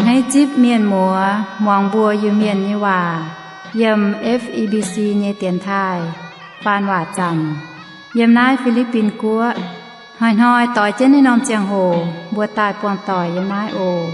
Naaiv zipv mienh muoz muangx mbuo Iu-Mienh nyei waac yiem F E B C nyei dienx taaih faan waac zaamc yiem naaiv Fi^li^bin Guoqv. Hnoi-hnoi doix jienv naaiv norm ziangh hoc mbuo daaih buangh doic yiem naaiv oc.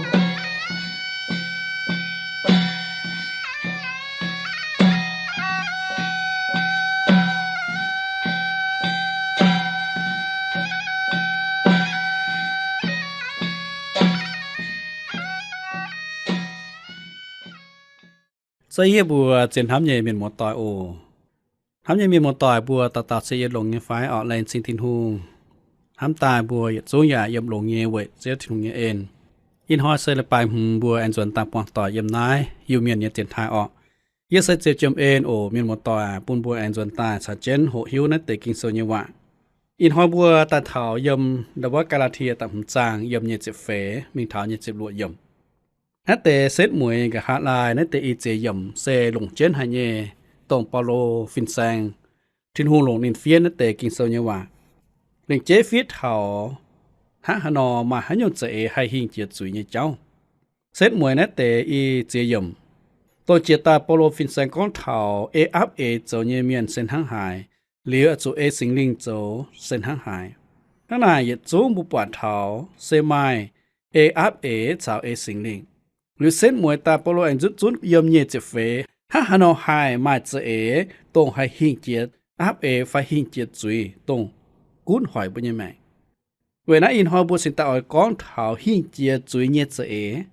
Se yie mbuo zien hnamv nyei mienh muoz-doic oc. Hnamv nyei mienh muoz-doic mbuo dauh dauh se yiem longx nyei fai? Orqc, laengz zingh Tin-Hungh. Hnamv daaih mbuo yietc zungv yaac yiem longx nyei weic Ziouv Tin-Hungh nyei en. Ih hnoi se leiz-baaix hmz mbuo aengx nzuonx daaih buangh doic yiem naaiv Iu-Mienh nyei dienx taaih orqc. Yie se Ziouc Jiem En oc. Mienh muoz-doic, bun mbuo aengx nzuonx daaih caux jienv hoqc hiuv naaiv deix Ging-Sou nyei waac. Ih hnoi mbuo daaih taux yiem ndau wuov Gaa^laa^tie da'hmz zaang yiem nyic ziepc feix mingh taux nyic ziepc luoqc yiemc. Naaiv deix setv mueiz nqa'haav laai naaiv deix i ziex yiemc se longc jienv haic nyei, dongh Baulo fin-saeng, Tin-Hungh longc ninh fiev naaiv deix Ging-Sou nyei waac. Lengc jeiv fiev taux hnangv haaix nor maaih haaix nyungc za'eix haih hingh jiex zuiz nyei jauv. Setv mueiz naaiv deix i ziex yiemc dongh jiex daaih Baulo fin-saeng gorngv taux ei aapv eix zoux nyei mienh se hnangv haaix, liuz oix zuqc ei Singx Lingh zoux se hnangv haaix. Hnangv naaic yietc zungv mbuo buatc taux se maaih ei aapv eix caux ei Singx Lingh. Liuz setv mueiz daaih Baulo aengx nzutv zunv yiem nyic ziepc feix hnangv haaix nor haih maaih za'eix dongh haih hingh jiex aapv eix fai hingh jiex zuiz dongh gunv hoic mbuo nyei maengc. Weic naaiv ih hnoi mbuo cingx daaih oix gorngv taux hingh jiex zuiz nyei za'eix,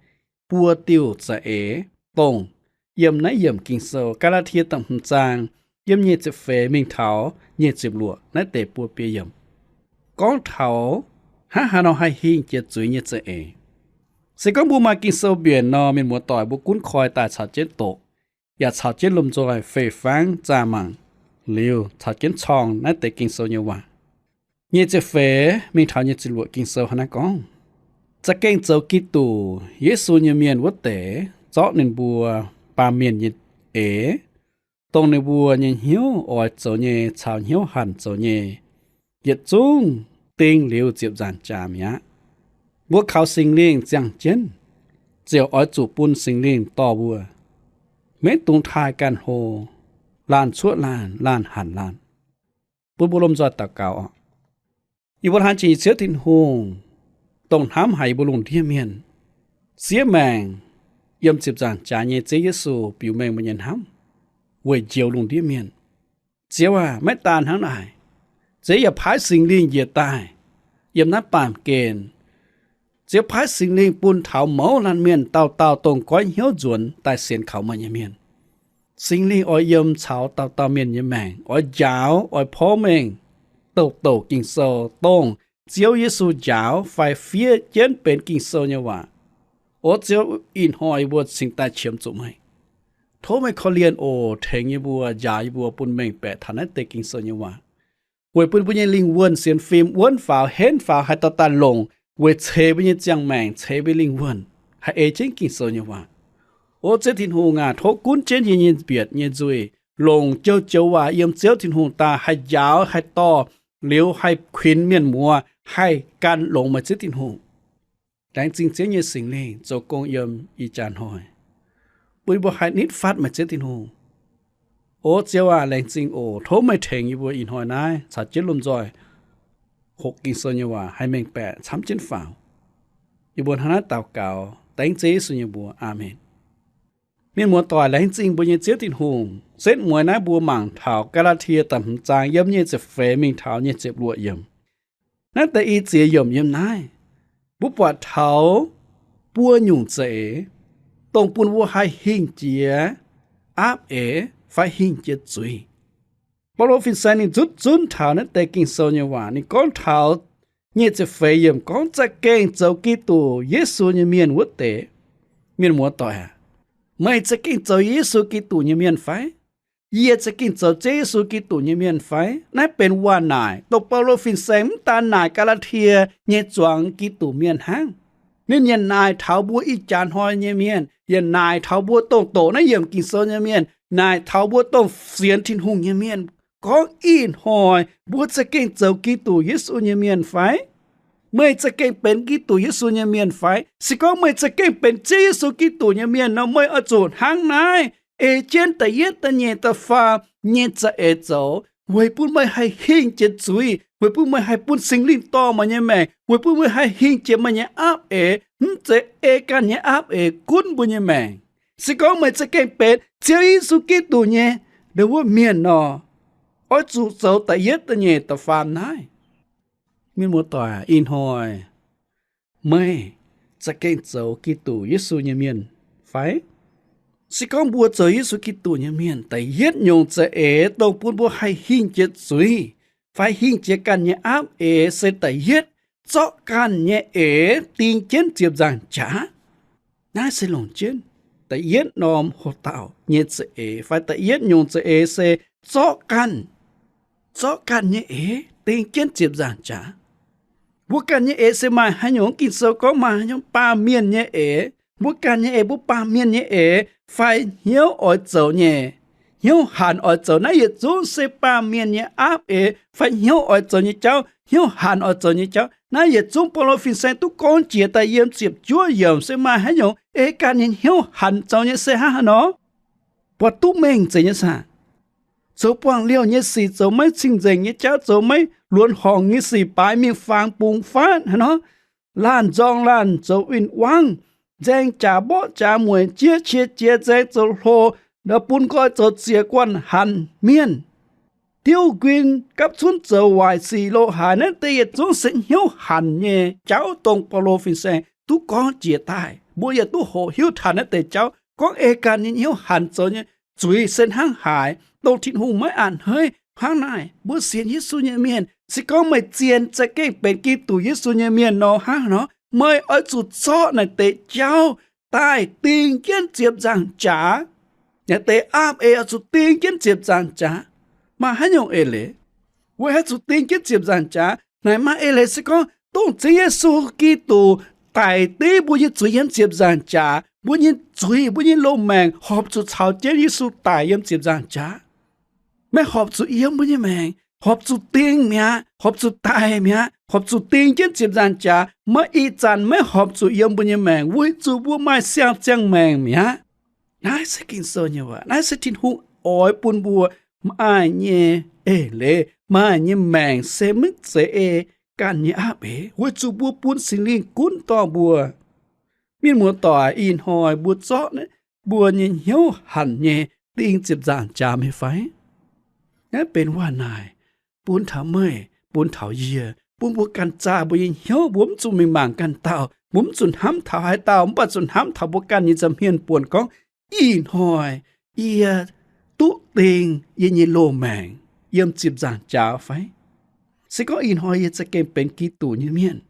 buo diuh za'eix, dongh yiem naaiv yiemc Ging-Sou, Gaa^laa^tie da'hmz zaang, yiem nyic ziepc feix mingh taux nyic ziepc luoqc naaiv deix buo biei yiemc, gorngv taux hnangv haaix nor haih hingh jiex zuiz nyei za'eix. Se gorngv mbuo maaih Ging-Sou mbienc nor, mienh muoz-doic, mbuo gunv koi daaih caux jienv doqc, yaac caux jienv lomh nzoih fei-fangv zaah mangc, liuz caux jienv corng naaiv deix Ging-Sou nyei waac. Nyic ziepc feix mingh taux nyic ziepc luoqc Ging-Sou hnangv naaiv gorngv, Za'gengh zoux Giduc Yesu nyei mienh wuov deix zorqv ninh mbuo baamh mienh nyei eix, dongh ninh mbuo nyei hnyouv oix zoux nyei caux hnyouv hanc zoux nyei, yietc zungv ding liuz ziepc nzaangc jaax mi'aqv. Mbuo kaux Singx Lingh ziangh jienv, ziouc oix zuqc bun Singx Lingh dorh mbuo, maiv dungx taaih ganh hlo, laanh cuoqv laanh, laanh hanc laanh. Bun mbuo lomh nzoih daux gaux oc. Yie mbuo hnamv jiex Ziouv Tin-Hungh, dongh hnamv haic yie mbuo lungh ndiev mienh. Siev maengc yiem ziepc nzaangc jaax nyei Ziouv Yesu biux mengh mbuo nyei hnamv weic njoux lungh ndiev mienh. Ziouv aac, maiv daan hnangv naaic, Ziouv yaac paaiv Singx Lingh njiec daaih yiem naaiv baamh gen. Ziouv paaiv Singx Lingh bun taux mouz laanh mienh dauh dauh dongh goiv hnyouv nzuonx daaih sienx kaux meih nyei mienh. Singx Lingh oix yiem caux dauh dauh mienh nyei maengc, oix njaaux, oix porv mengh douc douc Ging-Sou, dongh Ziouv Yesu njaaux fai fiev jienv benx Ging-Sou nyei waac. O Ziouv, ih hnoi yie mbuo cingx daaih qiemx zuqc meih. Tov meih korv-lienh oc, tengx yie mbuo, njaaux yie mbuo bun mengh baeqc taux naaiv deix Ging-Sou nyei waac, weic bun mbuo nyei lingh wuonh sienx fim wuonv faaux, henv faaux, haih dorh daaih longc weic ceix mbuo nyei ziangh maengc, ceix mbuo lingh wuonh haih ei jienv Ging-Sou nyei waac. O Ziouv Tin-Hungh aac, tov gunv jienv yie nyei mbietc nyei nzuih, longc joux-joux waac yiem Ziouv Tin-Hungh daaih haih njaaux, haih dorh, liuz haih kuinx mienh muoz haih gan longx meih Ziouv Tin-Hungh. Laengz zingh Ziouv nyei Singx Lingh zoux gong yiem ih jaax hnoi, bun yie mbuo haih nitv fatv meih Ziouv Tin-Hungh. O Ziouv aac, laengz zingh oc. Tov meih tengx yie mbuo ih hnoi naaiv caux jienv lomh nzoih hoqc Ging-Sou nyei waac haih mengh baeqc camv jienv faaux. Yie mbuo hnangv naaiv daux gaux dengv Ziouv Yesu nyei mbuox. Aamen. Mienh muoz-doic, laengz zingh mbuo nyei Ziouv Tin-Hungh. Setv mueiz naaiv mbuo mangc taux Gaa^laa^tie da'hmz zaang yiem nyic ziepc feix mingh taux nyic ziepc luoqc yiemc. Naaiv deix i ziex yiemc yiem naaiv, mbuo buatc taux buo nyungc za'eix, dongh bun mbuo haih hingh jiex aapv eix fai hingh jiex zuiz. Baulo fin-saeng ninh zutv zunv taux naaiv deix Ging-Sou nyei waac. Ninh gorngv taux nyic ziepc feix yiemc gorngv, za'gengh zoux Giduc Yesu nyei mienh wuov deix. Mienh muoz-doic aac, meih za'gengh zoux Yesu Giduc nyei mienh fai? Yie za'gengh zoux Ziouv Yesu Giduc nyei mienh fai? Naaiv benx waac-naaic dongh Baulo fin-saeng mv daan naaic Gaa^laa^tie nyei zuangx Giduc mienh hnangv. Ninh yaac naaic taux mbuo ih jaax hnoi nyei mienh, yaac naaic taux mbuo dongh doqc naaiv yiemc Ging-Sou nyei mienh, naaic taux mbuo dongh sienx Tin-Hungh nyei mienh, gorngv ih hnoi mbuo za'gengh zoux Giduc Yesu nyei mienh fai? Meih za'gengh benx Giduc Yesu nyei mienh fai? Se gorngv meih za'gengh benx Ziouv Yesu Giduc nyei mienh nor, meih oix zuqc hnangv naaiv ei jienv da'yietv, da'nyeic, da'faam nyei za'eix zoux, weic bun meih haih hingh jiex zuiz, weic bun meih haih bun Singx Lingh dorh meih nyei maengc, weic bun meih haih hingh jiex meih nyei aapv eix, mv zeiz ei ganh nyei aapv eix gunv mbuo nyei maengc. Se gorngv meih za'gengh benx Ziouv Yesu Giduc nyei ndau wuov mienh nor, oix zuqc zoux da'yietv, da'nyeic, da'faam naaiv. Mienh muoz-doic, ih hnoi meih za'gengh zoux Giduc Yesu nyei mienh fai? Se gorngv mbuo zoux Yesu Giduc nyei mienh, da'yietv nyungc za'eix dongh bun mbuo haih hingh jiex zuiz fai hingh jiex ganh nyei aapv eix se da'yietv, zorqv ganh nyei eix ding jienv ziepc nzaangc jaax. Naaiv se longc jienv da'yietv norm hoc dauh nyei za'eix fai da'yietv nyungc za'eix se zorqv ganh, zorqv ganh nyei eix ding jienv ziepc nzaangc jaax. Mbuo ganh nyei eix se maaih haaix nyungc? Ging-Sou gorngv maaih haaix nyungc? Baamh mienh nyei eix. Mbuo ganh nyei eix, mbuo baamh mienh nyei eix fai hnyouv oix zoux nyei, hnyouv hanc oix zoux naaiv yietc zungv se baamh mienh nyei aapv eix fai hnyouv oix zoux nyei jauv, hnyouv hanc oix zoux nyei jauv. Naaiv yietc zungv Baulo fin-saeng duqv gorngv jiex daaih yiem ziepc juov yiemc se maaih haaix nyungc ei ganh nyei hnyouv hanc zoux nyei se hnangv haaix nor? Buatc duqv mengh zeiz nyei saah? Zoux buangh liouh nyei sic, zoux maiv cing-nzengc nyei jauv, zoux maiv luonx horngc nyei sic, baaix mingh faang bungx faatv haaix nor, laanh nzorng laanh zoux win-wangv, nzaeng jaax mborqv jaax mueic, jiex qiex jiez, nzaeng zoux hlo, bun nqoi zoux ziex, guanh hanc mienh, diuv nquin, gapv cunv zoux waaic sic, loz-haaix. Naaiv deix yietc zungv se hnyouv hanc nyei jauv, dongh Baulo fin-saeng duqv gorngv jiex daaih. Mbuo yaac duqv hoqc hiuv taux naaiv deix jauv gorngv ei ganh nyei hnyouv hanc zoux nyei zuiz se hnangv haaix, dongh Tin-Hungh maiv a'hneiv. Hnangv naaic, mbuo sienx Yesu nyei mienh, se gorngv meih zien za'gengh benx Giduc Yesu nyei mienh nor, hnangv haaix nor meih oix zuqc zorqv naaiv deix jauv daaih ding jienv ziepc nzaangc jaax. Naaiv deix aapv eix oix zuqc ding jienv ziepc nzaangc jaax. Maaih haaix nyungc eix leiz? Weic haaix zuqc ding jienv ziepc nzaangc jaax? Naaic maaih eix leiz se gorngv dongh Ziouv Yesu Giduc daic div mbuo nyei zuiz yiem ziepc nzaangc jaax, mbuo nyei zuiz, mbuo nyei loz-maengc horpc zuqc caux jienv Yesu daic yiem ziepc nzaangc jaax. Maiv horpc zuqc yiem mbuo nyei maengc, horpc zuqc ding mi'aqv, horpc zuqc daic mi'aqv, horpc zuqc ding jienv ziepc nzaangc jaax. Maiv ih zanc maiv horpc zuqc yiem mbuo nyei maengc, weic zuqc mbuo maaih siang-ziangh maengc mi'aqv. Naaiv se Ging-Sou nyei waac. Naaiv se Tin-Hungh oix bun mbuo maaih nyei eix leiz, maaih nyei maengc se maiv zeiz ei ganh nyei aapv eix, weic zuqc mbuo bun Singx Lingh gunv dorh mbuo. Mienh muoz-doic, ih hnoi mbuo zorqv mbuo nyei hnyouv hanc nyei ding ziepc nzaangc jaax meih fai? Naaiv benx waac-naaic bun taux meih, bun taux yie, bun mbuo ganh zaah mbuo nyei hnyouv. Mbuo mv zuqc mingh mangc ganh dauh, mbuo mv zuqc hnamv taux haaix dauh, mv baac zuqc hnamv taux mbuo ganh nyei nza'hmien buonc gorngv, ih hnoi yie duqv ding yie nyei loz-maengc yiem ziepc nzaangc jaax fai? Se gorngv ih hnoi yie za'gengh benx Giduc nyei mienh,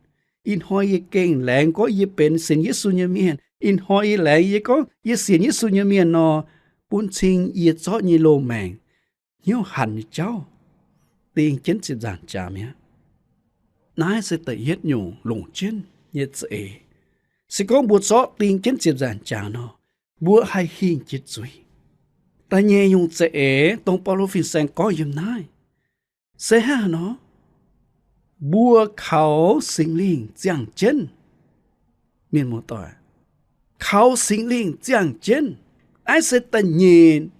ih hnoi yie gengh laengz gorngv yie benx sienx Yesu nyei mienh, ih hnoi yie laengz yie gorngv yie sienx Yesu nyei mienh nor, bun cing yie zorqv nyei loz-maengc hnyouv hanc nyei jauv ding jienv ziepc nzaangc jaax mi'aqv. Naaiv se da'yietv nyungc longc jienv nyei za'eix. Se gorngv mbuo zorqv ding jienv ziepc nzaangc jaax nor, mbuo haih hingh jiex zuiz. Da'nyeic nyungc za'eix dongh Baulo fin-saeng gorngv yiem naaiv se hnangv haaix nor? Mbuo kaux Singx Lingh ziangh jienv. Mienh muoz-doic, kaux Singx Lingh ziangh jienv. Naaiv se da'nyeic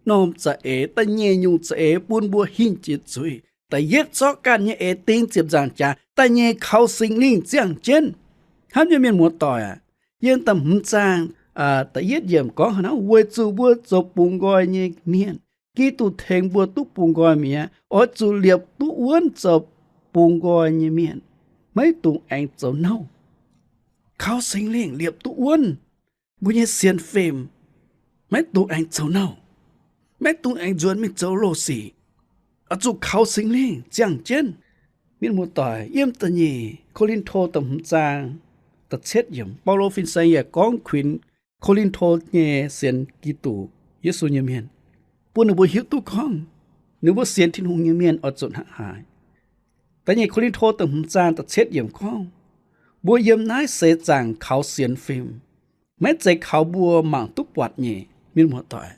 norm za'eix, da'nyeic nyungc za'eix bun mbuo hingh jiex zuiz. Da'yietv zorqv ganh nyei eix ding ziepc nzaangc jaax. Da'nyeic kaux Singx Lingh ziangh jienv. Hnamv nyei mienh muoz-doic aac, yiem da'hmz zaang da'yietv yiemc gorngv haaix nor, weic zuqc mbuo zoux bungx nqoi nyei mienh, Giduc tengx mbuo duqv bungx nqoi mi'aqv, oix zuqc liepc duqv wuonv zoux bungx nqoi nyei mienh, maiv dungx aengx zoux nouh. Kaux Singx Lingh liepc duqv wuonv mbuo nyei sienx fim, maiv dungx aengx zoux nouh, maiv dungx aengx nzuonx mingh zoux loz-sic, oix zuqc kaux Singx Lingh ziangh jienv. Mienh muoz-doic, yiem da'nyeic Ko^lin^to da'hmz zaang da'cietv yiemc, Baulo fin-saeng yaac gorngv kuinx Ko^lin^to nyei sienx Giduc Yesu nyei mienh, bun ninh mbuo hiuv duqv gorngv ninh mbuo sienx Tin-Hungh nyei mienh oix zuqc hnangv haaix. Da'nyeic Ko^lin^to da'hmz zaang da'cietv yiemc gorngv, mbuo yiem naaiv seix zaangc kaux sienx fim, maiv zeiz kaux mbuo mangc duqv buatc nyei. Mienh muoz-doic,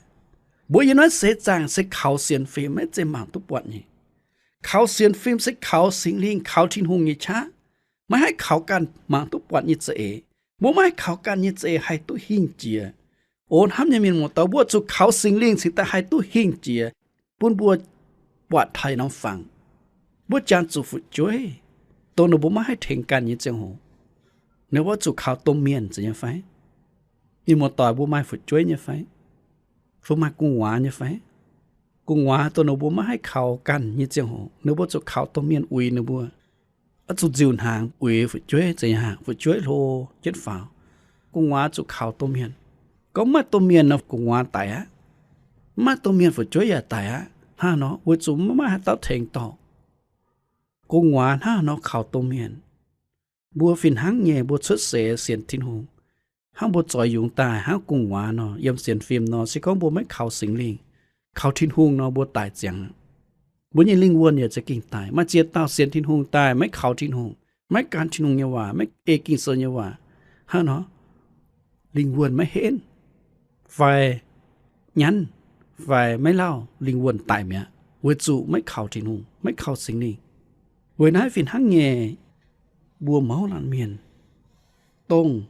mbuo yiem naaiv seix zaangc se kaux sienx fim, maiv zeiz mangc duqv buatc nyei. Kaux sienx fim se kaux Singx Lingh, kaux Tin-Hungh nyei qaqv. maiv haih kaux ganh mangc duqv buatc nyei za'eix. Mbuo maiv haih kaux ganh nyei za'eix haih duqv hingh jiex. O hnamv nyei mienh muoz-doic, mbuo zuqc kaux Singx Lingh cingx daaih haih duqv hingh jiex, bun mbuo buatc taux norm fangx. Mbuo jangx zuqc fu'jueiv, dongh ninh mbuo maiv haih tengx ganh nyei ziangh hoc, ninh mbuo zuqc kaux domh mienh zeiz nyei fai? Mienh muoz-doic, mbuo maaih fu'jueiv nyei fai? Mbuo maaih gu'nguaaz nyei fai? Gu'nguaaz dongh ninh mbuo maiv haih kaux ganh nyei ziangh hoc, ninh mbuo zuqc kaux domh mienh uix ninh mbuo. Oix zuqc nziuc hnaangx uix fu'jueiv zeiz nyei hnangv, fu'jueiv hlo jienv faaux. Gu'nguaaz zuqc kaux domh mienh. Gorngv maaih domh mienh nor, gu'nguaaz daic aqv. Maaih domh mienh, fu'jueiv yaac daic aqv. Hnangv nor weic zuqc maiv maaih haaix dauh tengx dorh. Gu'nguaaz hnangv nor kaux domh mienh. Mbuo fih hnangv nyei, mbuo cuotv seix sienx Tin-Hungh, hnangv mbuo zoix yungz daaih hnangv gu'nguaaz nor, yiem sienx fim nor, se gorngv mbuo maiv kaux Singx Lingh, kaux Tin-Hungh nor, mbuo daic ziangx. Mbuo nyei lingh wuonh yaac za'gengh daic. Maaih ziex dauh sienx Tin-Hungh daaih maiv kaux Tin-Hungh, maiv gan Tin-Hungh nyei waac, maiv ei Ging-Sou nyei waac, hnangv nor lingh wuonh maiv henv, fai nyanv, fai maiv lauh, lingh wuonh daic mi'aqv, weic zuqc maiv kaux Tin-Hungh, maiv kaux Singx Lingh. Weic naaiv fih hnangv nyei, mbuo mouz laanh mienh, dongh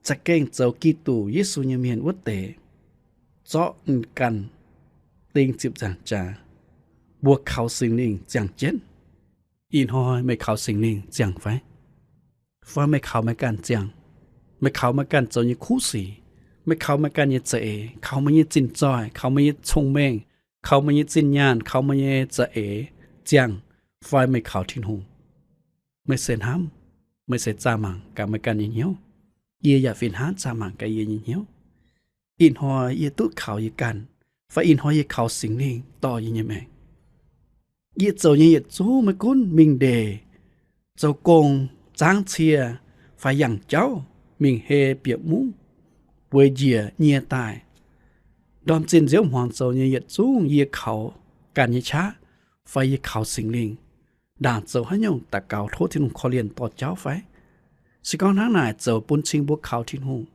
za'gengh zoux Giduc Yesu nyei mienh wuov deix, zorqv ganh ding ziepc nzaangc jaax, mbuo kaux Singx Lingh ziangh jienv. Ih hnoi meih kaux Singx Lingh ziangh fai? Fai meih kaux meih ganh ziangh? Meih kaux meih ganh zoux nyei kuv sic, meih kaux meih ganh nyei za'eix, kaux meih nyei zinh zoih, kaux meih nyei cong-mengh, kaux meih nyei zinh nyaanh, kaux meih nyei za'eix ziangh, fai meih kaux Tin-Hungh? Meih se hnamv, meih se zaah mangc gaax meih ganh nyei hnyouv. Yie yaac fih hnangv zaah mangc gaax yie nyei hnyouv. Ih hnoi yie duqv kaux yie ganh, fai ih hnoi yie kaux Singx Lingh dorh yie nyei maengc. Yie zoux nyei yietc zungv maiv gunv mingh ndeic, zoux gong, zaangv cie, fai yangh jauv, mingh hei bieqc mungv, bueix njiec nyie daaih, ndorm zinh nziouv hmuangx zoux nyei yietc zungv yie kaux ganh nyei qaqv, fai yie kaux Singx Lingh. Ndaangc zoux haaix nyungc daux gaux tov Tin-Hungh korv-lienh dorh jauv fai? Se gorngv hnangv naaic zoux bun cing mbuo kaux Tin-Hungh.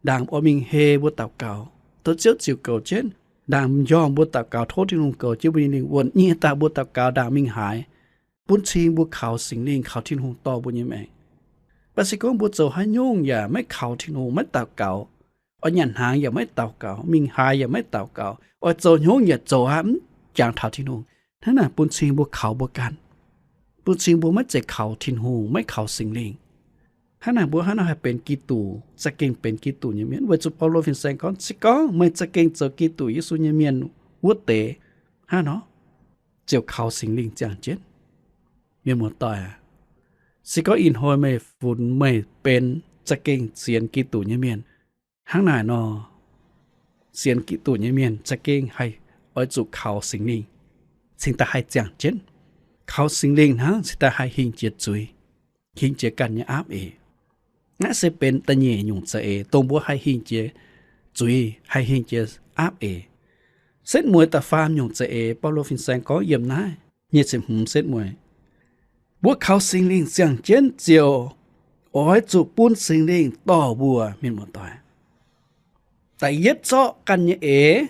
Ndaangc oix mingh hei mbuo daux gaux, tov Ziouv ziux goux jienv. Ndaangc m'njormh mbuo daux gaux tov Tin-Hungh goux jienv mbuo nyei lingh wuonh. Nyie daaih mbuo daux gaux ndaangc mingh haaix, bun cing mbuo kaux Singx Lingh, kaux Tin-Hungh dorh mbuo nyei maengc. Mv baac se gorngv mbuo zoux haaix nyungc yaac maiv kaux Tin-Hungh, maiv daux gaux, oix nyanc hnaangx yaac maiv daux gaux, mingh haaix yaac maiv daux gaux, oix zoux hnyouv yaac zoux aqv, mv jangx taux Tin-Hungh. Hnangv naaic bun cing mbuo kaux mbuo ganh, bun cing mbuo maiv zeiz kaux Tin-Hungh, maiv kaux Singx Lingh. Hnangv naaic mbuo hnangv nor haih benx Giduc, za'gengh benx Giduc nyei mienh? Weic zuqc Baulo fin-saeng gorngv, se gorngv meih za'gengh zoux Giduc Yesu nyei mienh wuov deix, hnangv nor ziouc kaux Singx Lingh ziangh jienv. Mienh muoz-doic aac, se gorngv ih hnoi meih funx meih benx za'gengh sienx Giduc nyei mienh, hnangv naaic nor, sienx Giduc nyei mienh za'gengh haih oix zuqc kaux Singx Lingh cingx daaih haih ziangh jienv. Kaux Singx Lingh hnangv cingx daaih haih hingh jiex zuiz, hingh jiex ganh nyei aapv eix. Naaiv se benx da'nyeic nyungc za'eix dongh mbuo haih hingh jiex zuiz, haih hingh jiex aapv eix. Setv mueiz da'faam nyungc za'eix, Baulo fin-saeng gorngv yiem naaiv nyic ziepc hmz setv mueiz, mbuo kaux Singx Lingh ziangh jienv ziouc oix zuqc bun Singx Lingh dorh mbuo, mienh muoz-doic. Da'yietv zorqv ganh nyei eix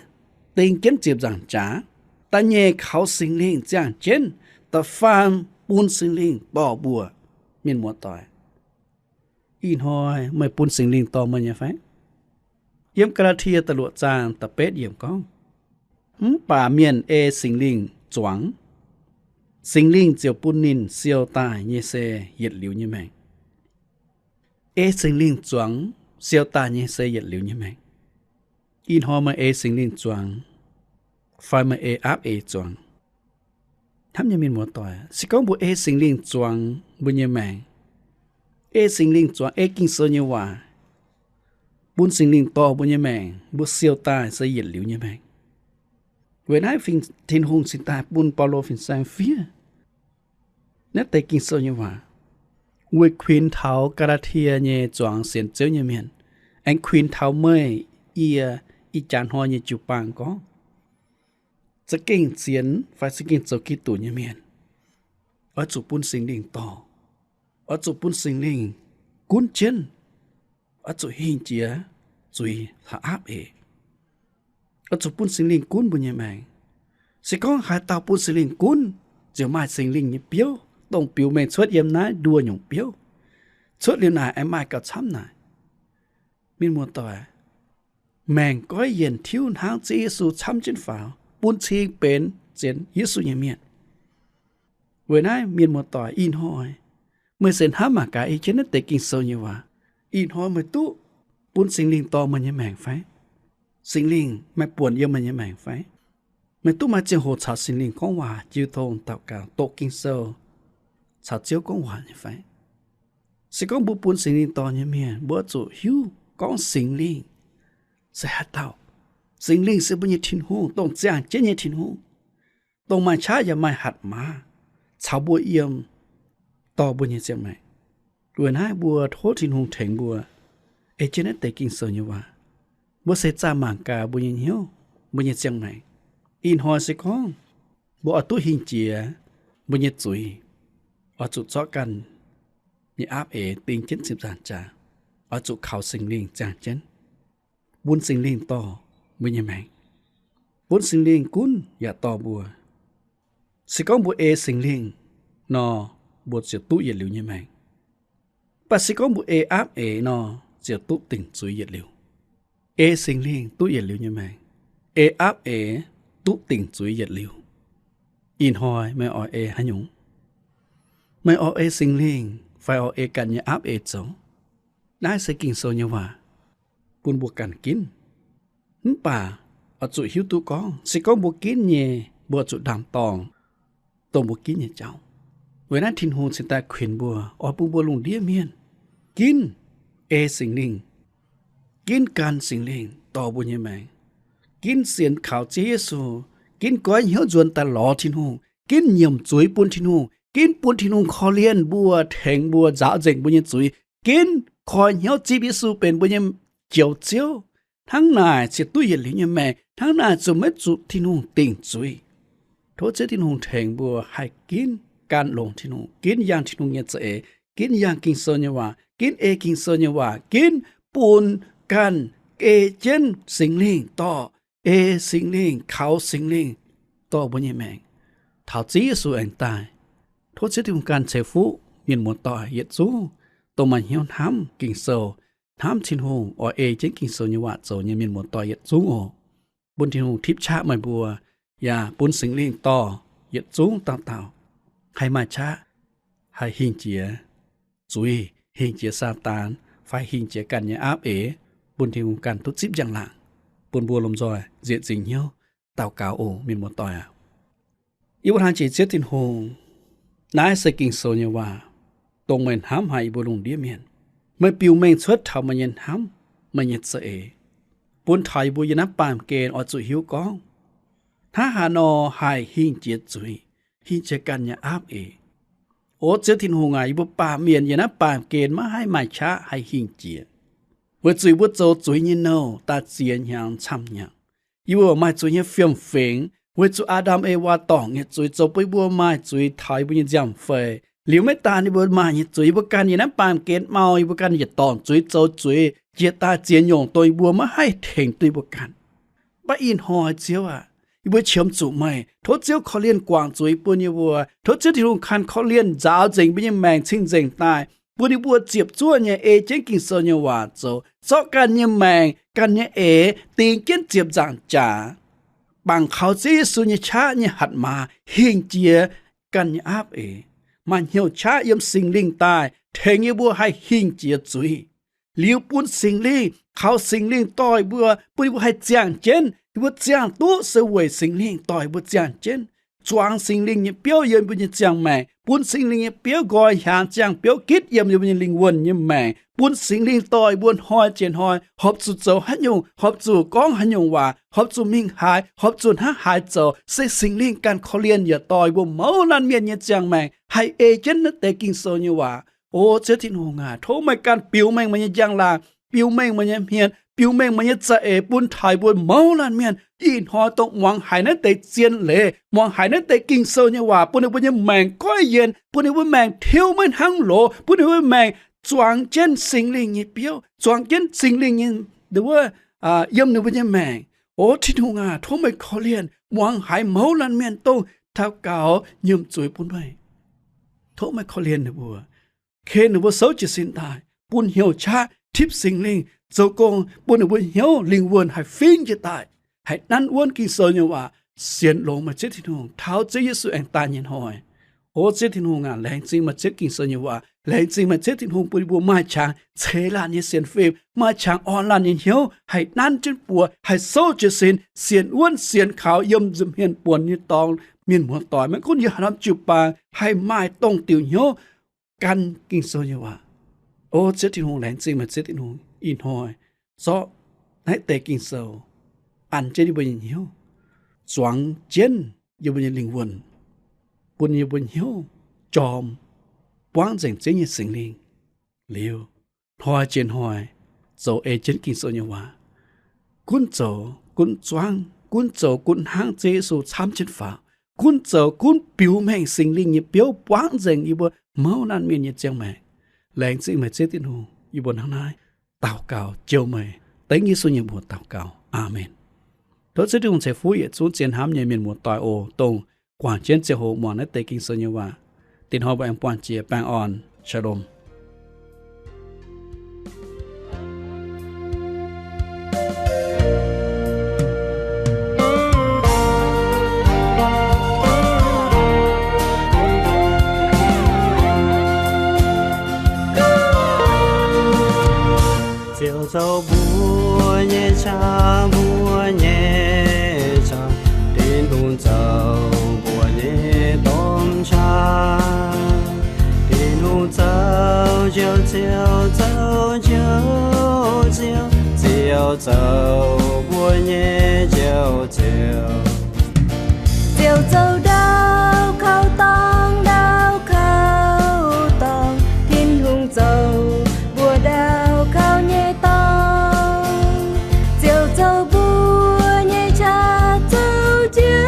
ding jienv ziepc nzaangc jaax. Da'nyeic kaux Singx Lingh ziangh jienv. Da'faam bun Singx Lingh dorh mbuo, mienh muoz-doic. Ih hnoi meih bun Singx Lingh dorh meih nyei fai? Yiem Gaa^laa^tie da'luoqc zaang da'betv yiemc gorngv, mv baac mienh ei Singx Lingh zuangx, Singx Lingh ziouc bun ninh siou daaih nyei se yietc liuz nyei maengc. Ei Singx Lingh zuangx siou daaih nyei se yietc liuz nyei maengc. Ih hnoi meih ei Singx Lingh zuangx fai meih ei aapv eix zuangx? Hnamv nyei mienh muoz-doic, se gorngv mbuo ei Singx Lingh zuangx mbuo nyei maengc, ei Singx Lingh zuangx, ei Ging-Sou nyei waac, bun Singx Lingh dorh mbuo nyei maengc, mbuo siou daaih se yietc liuz nyei maengc. Weic naaiv Tin-Hungh cingx daaih bun Baulo fin-saeng fiev naaiv deix Ging-Sou nyei waac, weic kuinx taux Gaa^laa^tie nyei zuangx sienx Ziouv nyei mienh, aengx kuinx taux meih, yie, ih jaax hnoi nyei jiu-baang gorngv, za'gengh sienx fai za'gengh zoux Giduc nyei mienh, oix zuqc bun Singx Lingh dorh, oix zuqc bun Singx Lingh gunv jienv, oix zuqc hingh jiex zuiz caux aapv eix. Oix zuqc bun Singx Lingh gunv mbuo nyei maengc. Se gorngv haaix dauh bun Singx Lingh gunv, ziouc maaih Singx Lingh nyei biouv dongh biux mengh cuotv yiem naaiv nduoh nyungc biouv. Cuotv liuz naaic aengx maaih gauh camv naaic. Mienh muoz-doic, maengc goiv yienc tiuv hnangv Ziouv Yesu camv jienv faaux, bun cing benx sienx Yesu nyei mienh. Weic naaiv mienh muoz-doic, ih hnoi meih se hnamv mangc gaax ei jienv naaiv deix Ging-Sou nyei waac. Ih hnoi meih duqv bun Singx Lingh dorh meih nyei maengc fai? Singx Lingh maaih buonc yiem meih nyei maengc fai? Meih duqv maaih ziangh hoc caux Singx Lingh gorngv waac, jiu tong, daux gaux, doqc Ging-Sou, caux Ziouv gorngv waac nyei fai? Se gorngv mbuo bun Singx Lingh dorh nyei mienh, mbuo oix zuqc hiuv gorngv Singx Lingh se haaix dauh. Singx Lingh se mbuo nyei Tin-Hungh, dongh ziangh jienv nyei Tin-Hungh, dongh maaih qaqv yaac maaih hatc maaz caux mbuo yiem, dorh mbuo nyei ziangh maengc. Weic naaiv mbuo tov Tin-Hungh tengx mbuo, ei jienv naaiv deix Ging-Sou nyei waac. Mbuo se zaah mangc gaax mbuo nyei hnyouv, mbuo nyei ziangh maengc. Ih hnoi se gorngv mbuo oix duqv hingh jiex mbuo nyei zuiz, oix zuqc zorqv ganh nyei aapv eix ding jienv ziepc nzaangc jaax, oix zuqc kaux Singx Lingh ziangh jienv, bun Singx Lingh dorh mbuo nyei maengc, bun Singx Lingh gunv yaac dorh mbuo. Se gorngv mbuo ei Singx Lingh nor, mbuo ziouc duqv yietc liuz nyei maengc. Mv baac se gorngv mbuo ei aapv eix nor, ziouc duqv dingc zuiz yietc liuz. Ei Singx Lingh duqv yietc liuz nyei maengc. Ei aapv eix duqv dingc zuiz yietc liuz. Ih hnoi meih oix ei haaix nyungc? Meih oix ei Singx Lingh fai oix ei ganh nyei aapv eix zoux? Naaiv se Ging-Sou nyei waac bun mbuo ganh ginv. Mv baac oix zuqc hiuv duqv gorngv, se gorngv mbuo ginv nyei, mbuo zuqc ndaam-dorngh dongh mbuo ginv nyei jauv. Weic naaiv Tin-Hungh cingx daaih kuinx mbuo, oix bun mbuo lungh ndiev mienh ginv ei Singx Lingh, ginv gan Singx Lingh dorh mbuo nyei maengc, ginv sienx kaux Ziouv Yesu, ginv goiv hnyouv nzuonx daaih lorz Tin-Hungh, ginv nyiemc zuiz bun Tin-Hungh, ginv bun Tin-Hungh korv-lienh mbuo, tengx mbuo, nzaaux nzengc mbuo nyei zuiz, ginv koi hnyouv zipv Yesu benx mbuo nyei Njoux Ziouv. Hnangv naaic ziouc duqv yietc liuz nyei maengc. Hnangv naaic zuqc maiv zuqc Tin-Hungh dingc zuiz. Tov Ziouv Tin-Hungh tengx mbuo haih ginv gan longx Tin-Hungh, ginv yangh Tin-Hungh nyei za'eix, ginv yangh Ging-Sou nyei waac, ginv ei Ging-Sou nyei waac, ginv bun ganh ei jienv Singx Lingh dorh, ei Singx Lingh, kaux Singx Lingh dorh mbuo nyei maengc taux Ziouv Yesu aengx daaih. Tov Ziouv Tin-Hungh ganh ceix fuqv mienh muoz-doic yietc zungv, dongh maaih hnyouv hnamv Ging-Sou, hnamv Tin-Hungh, oix ei jienv Ging-Sou nyei waac zoux nyei mienh muoz-doic yietc zungv oc. Bun Tin-Hungh tipv qaqv meih mbuo, yaac bun Singx Lingh dorh yietc zungv dauh dauh haih maaih qaqv haih hingh jiex zuiz, hingh jiex Saadaan, fai hingh jiex ganh nyei aapv eix, bun Tin-Hungh ganh duqv zipv njang-laangc, bun mbuo lomh nzoih nzieqc nzingc hnyouv daux gaux oc, mienh muoz-doic aac. Yie mbuo hnamv jiex Ziouv Tin-Hungh, naaiv se Ging-Sou nyei waac, dongh meih hnamv haic yie mbuo lungh ndiev mienh. Meih biux mengh cuotv taux meih nyei hnamv, meih nyei za'eix, bun taux yie mbuo yiem naaiv baamh gen oix zuqc hiuv gorngv, hnangv haaix nor haih hingh jiex zuiz, hingh jiex ganh nyei aapv eix. O Ziouv Tin-Hungh aac, yie mbuo baamh mienh yiem naaiv baamh gen maiv haih maaih qaqv haih hingh jiex, weic zuqc yie mbuo zoux zuiz nyei nouh daaih ziex hnyangx camv hnyangx. Yie mbuo maaih zuiz nyei fiem-fingx, weic zuqc Aa^ndam Ewaa dorngc nyei zuiz zoux bun yie mbuo maaih zuiz taux yie mbuo nyei nziaamv-fei. Liuz maiv daan yie mbuo maaih nyei zuiz, yie mbuo ganh yiem naaiv baamh gen mau, yie mbuo ganh yietc dorngc zuiz zoux zuiz, jiex daaih ziex nyungc dongh yie mbuo maiv haih tengx duqv yie mbuo ganh. Mv baac ih hnoi Ziouv aac, yie mbuo qiemx zuqc meih. Tov Ziouv korv-lienh guangc zuiz bun yie mbuo. Tov Ziouv Tin-Hungh ganh korv-lienh nzaaux nzengc mbuo nyei maengc cing-nzengc daaih, bun yie mbuo ziepc zuoqv nyei ei jienv Ging-Sou nyei waac zoux, zorqv ganh nyei maengc, ganh nyei eix ding jienv ziepc nzaangc jaax, bangc kaux Ziouv Yesu nyei qaqv nyei hatc maaz hingh jiex ganh nyei aapv eix, maaih hnyouv qaqv yiem Singx Lingh daaih tengx yie mbuo haih hingh jiex zuiz. Liuz bun Singx Lingh, kaux Singx Lingh dorh yie mbuo, bun yie mbuo haih ziangh jienv. Yie mbuo ziangh duqv se weic Singx Lingh dorh yie mbuo ziangh jienv. Zuangx Singx Lingh nyei biouv yiem yie mbuo nyei ziangh maengc, bun Singx Lingh nyei biouv nqoi hiaangx ziangh biouv gitv yiem yie mbuo nyei lingh wuonh nyei maengc, bun Singx Lingh dorh yie mbuo hnoi jiex hnoi horpc zuqc zoux haaix nyungc, horpc zuqc gorngv haaix nyungc waac, horpc zuqc mingh haaix, horpc zuqc hnangv haaix zoux, se Singx Lingh ganh korv-lienh yaac dorh yie mbuo mouz laanh mienh nyei ziangh maengc haih ei jienv naaiv deix Ging-Sou nyei waac. O Ziouv Tin-Hungh aac, tov meih ganh biux mengh meih nyei njang-laangc, biux mengh meih nyei hmien, biux mengh meih nyei za'eix bun taux yie mbuo mouz laanh mienh ih hnoi dongh muangx haiz naaiv deix zien leiz, muangx haiz naaiv deix Ging-Sou nyei waac, bun ninh mbuo nyei maengc goiv yienc, bun ninh mbuo maengc tiuv maiv hnangv loz, bun ninh mbuo maengc zuangx jienv Singx Lingh nyei biouv, zuangx jienv Singx Lingh nyei wuov yiem ninh mbuo nyei maengc. O Tin-Hungh aac, tov meih korv-lienh muangx haiz mouz laanh mienh dongh daux gaux nyiemc zuiz bun meih. tov meih korv-lienh ninh mbuo. Ken ninh mbuo souv jiez sin daaih, bun hnyouv qaqv, tipv Singx Lingh zoux gong, bun ninh mbuo hnyouv lingh wuonh haih fingx jiez daaih, haih nanv wuonv Ging-Sou nyei waac, sienx longx meih Ziouv Tin-Hungh taux Ziouv Yesu aengx daaih nyei hnoi. O Ziouv Tin-Hungh aac, laengz zingh meih Ziouv Ging-Sou nyei waac, laengz zingh meih Ziouv Tin-Hungh bun yie mbuo maaih qangx ceix laanh nyei sienx fim, maaih qangx orn laanh nyei hnyouv, haih nanv jienv buoz, haih souv jiez sin, sienx wuonv sienx kaux yiem nza'hmien buonc nyei dorngx mienh muoz-doic, maiv gunv yiem haaix norm jiu-baang, haih maaih dongh diuc hnyouv gan Ging-Sou nyei waac. O Ziouv Tin-Hungh, laengz zingh meih Ziouv Tin-Hungh ih hnoi zorqv naaiv deix Ging-Sou an jienv yie mbuo nyei hnyouv, zuangx jienv yie mbuo nyei lingh wuonh, bun yie mbuo hnyouv jorm buangv nzengc Ziouv nyei Singx Lingh liuz, hnoi jiex hnoi zoux ei jienv Ging-Sou nyei waac, gunv zoux gunv zuangv, gunv zoux gunv hnangv Ziouv Yesu camv jienv faaux, gunv zoux gunv biux mengh Singx Lingh nyei biouv buangv nzengc yie mbuo mouz laanh mienh nyei ziangh maengc. Laengz zingh meih Ziouv Tin-Hungh, yie mbuo hnangv naaiv daux gaux jouh meih, dengv Yesu nyei mbuox daux gaux. Aamen. Tov Ziouv Tin-Hungh ceix fuqv yietc zungv zien hnamv nyei mienh muoz-doic oc, dongh guangc jienv ziangh hoc muangx naaiv deix Ging-Sou nyei waac. Dingc hnoi mbuo aengx buangh jiex baengh orn. Shalom. Ziouv zoux mbuo nyei qaqv, mbuo nyei qaqv. Tin-Hungh zoux mbuo nyei domh qaqv. Tin-Hungh zoux njoux Ziouv, zoux njoux Ziouv. Ziouv zoux mbuo nyei njoux Ziouv. Ziouv zoux ndau kauv dorngx, ndau kauv dorngx. Tin-Hungh zoux mbuo ndau kauv nyei dorngx. Ziouv zoux mbuo nyei qaqv, zoux njoux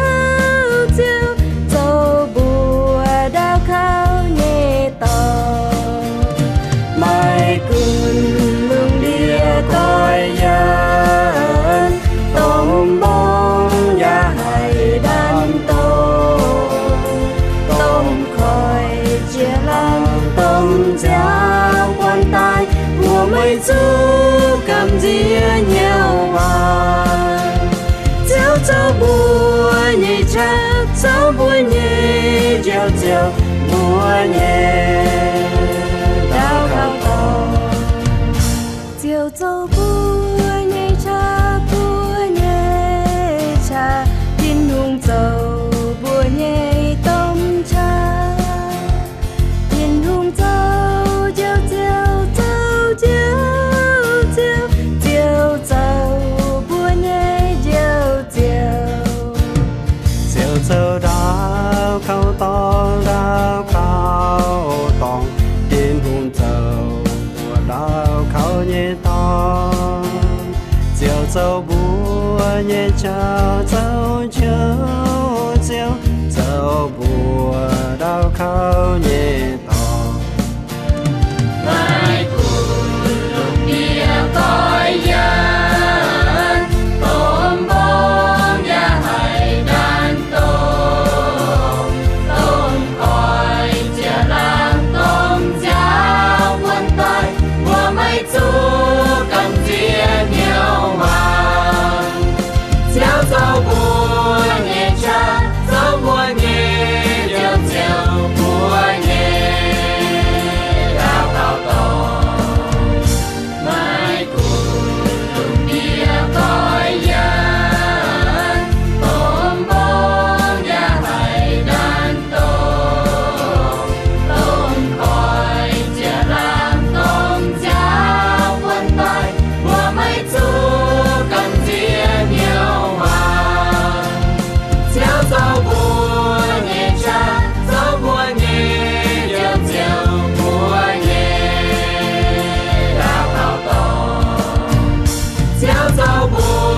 Ziouv, zoux mbuo ndau kauv nyei dorngx. Maiv gunv lungh ndiev goiv yienx, domh mbong yaac haih ndaam domh, domh koiv jiex laangz, domh nziaaux buonc daaih, mbuo maiv zuqc gamh nziex hnyouv waac. Ziouv zoux mbuo nyei qaqv, zoux mbuo nyei njoux Ziouv, mbuo nyei ndau kauv dorngx. Ziouv zoux mbuo nyei qaqv, mbuo nyei qaqv. Tin-Hungh zoux mbuo nyei domh qaqv. Tin-Hungh zoux njoux Ziouv, zoux njoux Ziouv. Ziouv zoux mbuo nyei njoux Ziouv. Ziouv zoux ndau kauv dorngx, ndau kauv dorngx. Tin-Hungh zoux mbuo ndau kauv nyei dorngx. Ziouv zoux mbuo nyei qaqv, zoux njoux Ziouv, zoux mbuo ndau kauv nyei dorngx. Maiv gunv lungh ndiev goiv yienx, domh mbong yaac haih ndaam domh, domh koiv jiex laangz, domh nziaaux buonc daaih, mbuo maiv zuqc gamh nziex hnyouv waac. Ziouv zoux mbuo nyei qaqv, zoux mbuo nyei njoux Ziouv, mbuo nyei ndau kauv dorngx. Maiv gunv lungh ndiev goiv yienx, domh mbong yaac haih ndaam domh, domh koiv jiex laangz, domh nziaaux buonc daaih, mbuo maiv zuqc gamh nziex hnyouv waac. Ziouv zoux mbuo nyei qaqv, zoux mbuo nyei njoux Ziouv, mbuo nyei ndau kauv dorngx. Ziouv zoux mbuo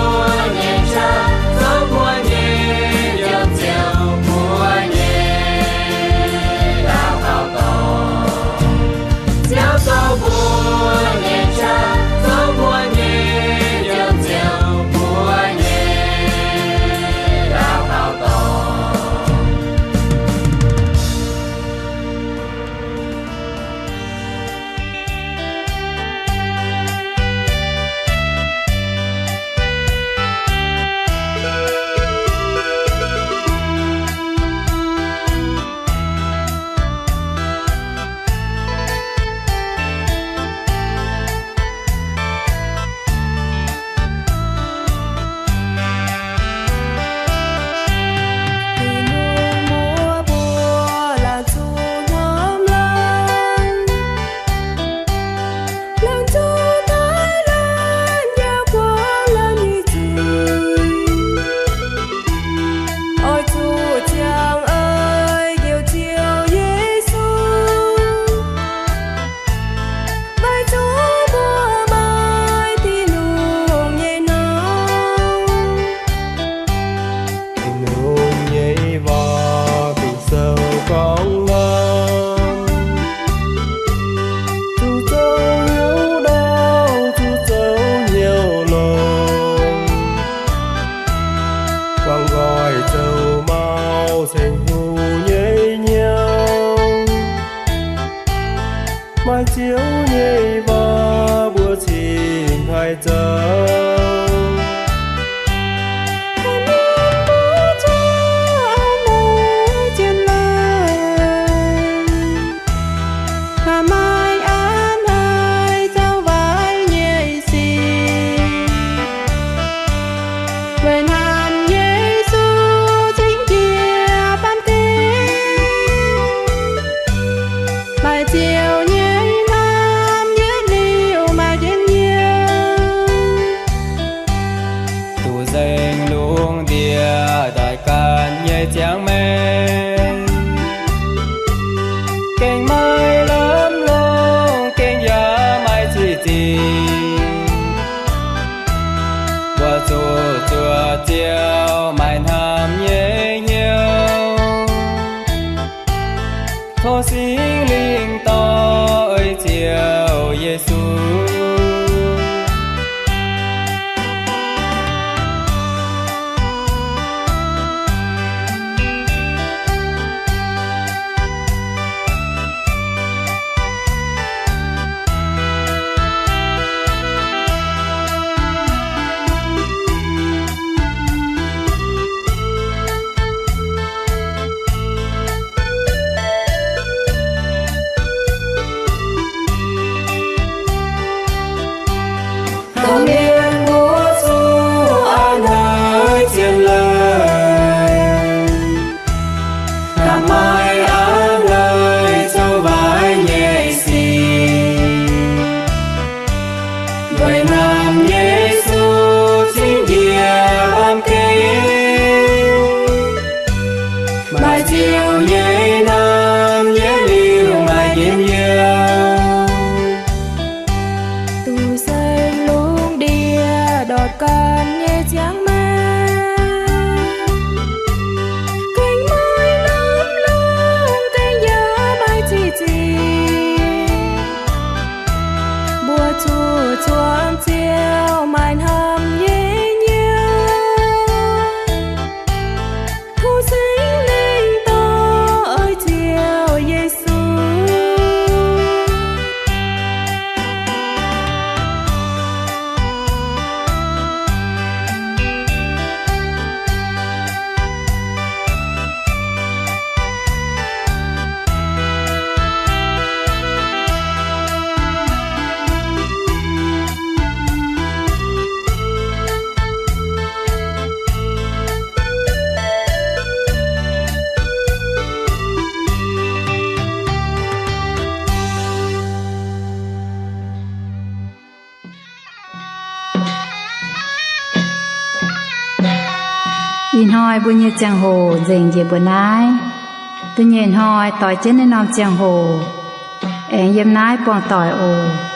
Weic naamh Yesu cingx njiec baamh gen, maaih Ziouv nyei hnamv yietc liuz maaih njien-youh. Duqv nzengc lungh ndiev ndortv ganh nyei ziangh maengc, gengh maaih lamh longc, gengh yaac maaih ziqc zingc. Mbuo zuqc zuoqc Ziouv maaih hnamv nyei hnyouv. Tov Singx Lingh dorh oix Ziouv Yesu. Dongh mienh mbuo zuqc a'hneiv zien leiz, hnamv maaih a'hneiv zoux waaic nyei sic. Weic naamh Yesu cingx njiec baamh gen, maaih Ziouv nyei hnamv yietc liuz maaih njien-youh. Duqv nzengc lungh ndiev ndortv ganh nyei ziangh maengc, gengh maaih lamh longc, gengh yaac maaih ziqc zingc. Mbuo zuqc zuangx Ziouv maaih hnamv nyei hnyouv. Tov Singx Lingh dorh oix Ziouv Yesu. Ih hnoi mbuo nyei ziangh hoc nzengc njiec mbuo naaiv. Da'nyeic hnoi doix jienv naaiv norm ziangh hoc aengx yiem naaiv buangh doic oc.